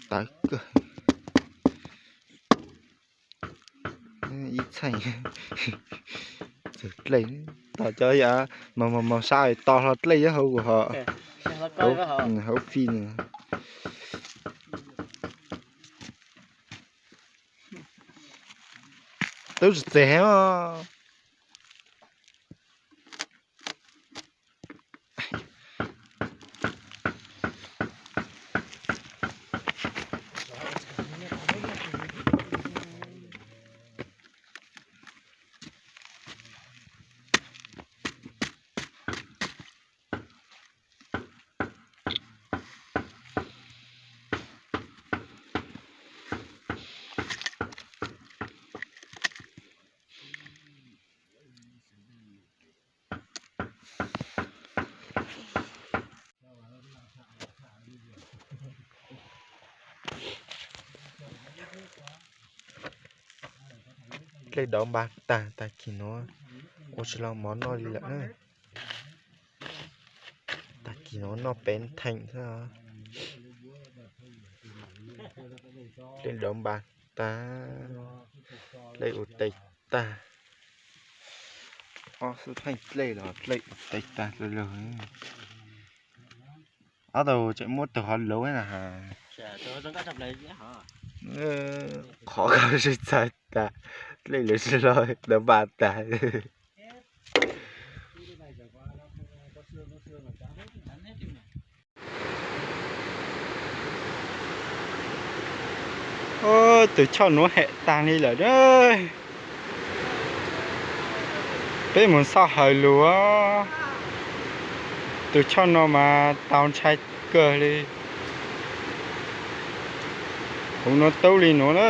Tawv kawg. Ib txheej txawm dlej, tos cov yav mas mas mas sab to hlo dlej hauv hauv fij. Tub tsis txeg heev. Dlej dov npas tag, tag kis no ua tsis los mov noj li lawm na. Tag kis no noj peb theem xwb. Dlej dov npas tag, dlej ua tes tag. Ob xub pheej dlej los dlej ua tes tag lawm. Ob tug tseem muab tug hov luv na. Qhov ko sib txawv tas, dlej lawv sib lo dov npas tas. Tus choj nuav hem tag li lawm. Peb mus xauj hawm lug, tus choj no mas tau ntshai kawg li. Huv nuav tub li nuav na.